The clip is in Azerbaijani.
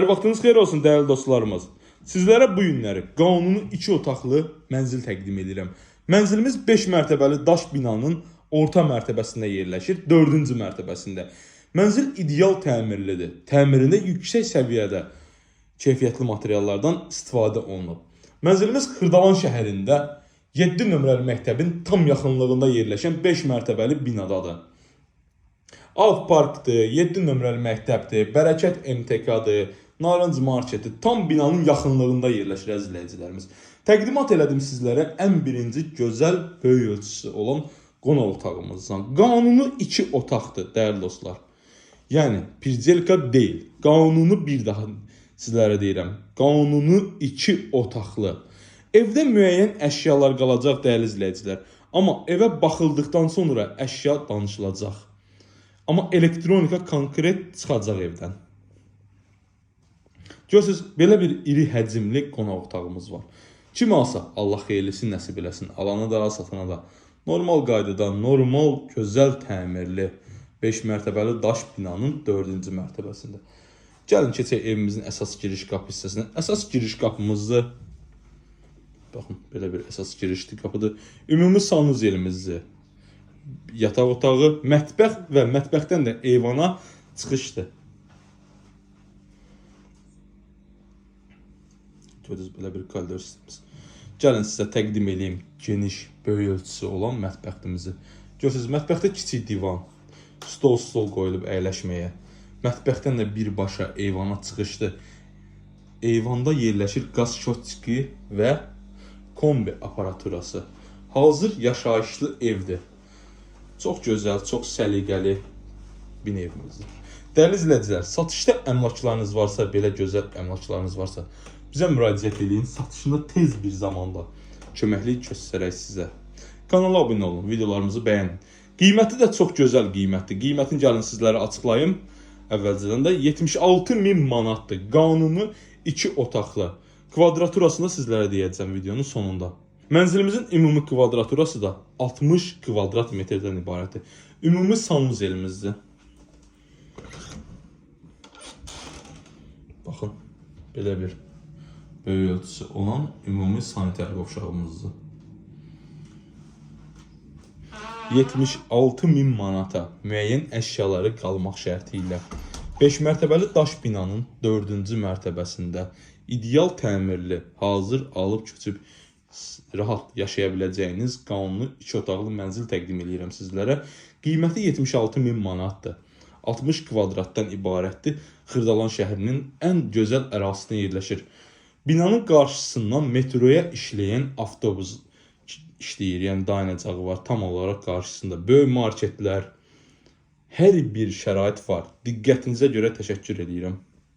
Hər vaxtınız xeyir olsun dəyərli dostlarımız. Sizlərə bu günləri qanuni 2 otaqlı mənzil təqdim edirəm. Mənzilimiz 5 mərtəbəli daş binanın orta mərtəbəsində yerləşir, 4-cü mərtəbəsində. Mənzil ideal təmirlidir. Təmirində yüksək səviyyədə keyfiyyətli materiallardan istifadə olunub. Mənzilimiz Xırdalan şəhərində 7 nömrəli məktəbin tam yaxınlığında yerləşən 5 mərtəbəli binadadır. Av parkdır, 7 nömrəli məktəbdir, Bərəkət MTK-dır, Narınc marketi tam binanın yaxınlığında yerləşir əziz izləyicilərimiz. Təqdimat elədim sizlərə ən birinci gözəl böyük ölçüsü olan qonaq otağımızdan. Qanuni 2 otaqdır dəyərli dostlar. Yəni pircelka deyil. Qanuni bir daha sizlərə deyirəm. Qanuni 2 otaqlı. Evdə müəyyən əşyalar qalacaq dəyərli izləyicilər. Amma evə baxıldıqdan sonra əşya danışılacaq. Amma elektronika konkret çıxacaq evdən. Görürsüz, belə bir iri həcmli qonaq otağımız var. Kim alsa, Allah xeyirlisini nəsib eləsin. Alana da, satana da. Normal qaydada, normal, gözəl təmirli 5 mərtəbəli daş binanın 4-cü mərtəbəsində. Gəlin keçək evimizin əsas giriş qapı hissəsinə. Əsas giriş qapımızdır. Baxın, belə bir əsas girişli qapıdır. Ümumi sanuzelimizdir. Yataq otağı, mətbəx və mətbəxdən də eyvana çıxışdır. Gördünüz belə bir koridor sistemimiz. Gəlin sizə təqdim eləyim geniş, böyük ölçüsü olan mətbəximizi. Görürsünüz, mətbəxdə kiçik divan, stol qoyulub əyləşməyə. Mətbəxdən də birbaşa eyvana çıxışdır. Eyvanda yerləşir qaz şotçiki və kombi aparaturası. Hazır yaşayışlı evdir. Çox gözəl, çox səliqəli bir evimizdir. Dəyərli izləyicilər, satışda əmlaklarınız varsa, belə gözəl əmlaklarınız varsa, bizə müraciət eləyin. Satışında tez bir zamanda köməklik göstərək sizə. Kanala abunə olun, videolarımızı bəyənin. Qiyməti də çox gözəl qiymətdir. Qiymətini gəlin sizlərə açıqlayım. Əvvəlcədən də 76 min manatdır. Qanuni 2 otaqlı. Kvadraturasını da sizlərə deyəcəm videonun sonunda. Mənzilimizin ümumi kvadraturası da 60 kvadrat metrdən ibarətdir. Ümumi sanuzelimizdir. Baxın, belə bir böyük ölçüsü olan ümumi sanitar qovşağımızdır. 76 min manata müəyyən əşyaları qalmaq şərti ilə 5 mərtəbəli daş binanın 4-cü mərtəbəsində ideal təmirli, hazır alıb köçüb rahat yaşaya biləcəyiniz qanuni 2 otaqlı mənzil təqdim eləyirəm sizlərə. Qiyməti 76 min manatdır. 60 kvadratdan ibarətdir. Xırdalan şəhərinin ən gözəl ərazisində yerləşir. Binanın qarşısından metroya işləyən avtobus işləyir, yəni dayanacağı var tam olaraq qarşısında. Böyük marketlər, hər bir şərait var. Diqqətinizə görə təşəkkür edirəm.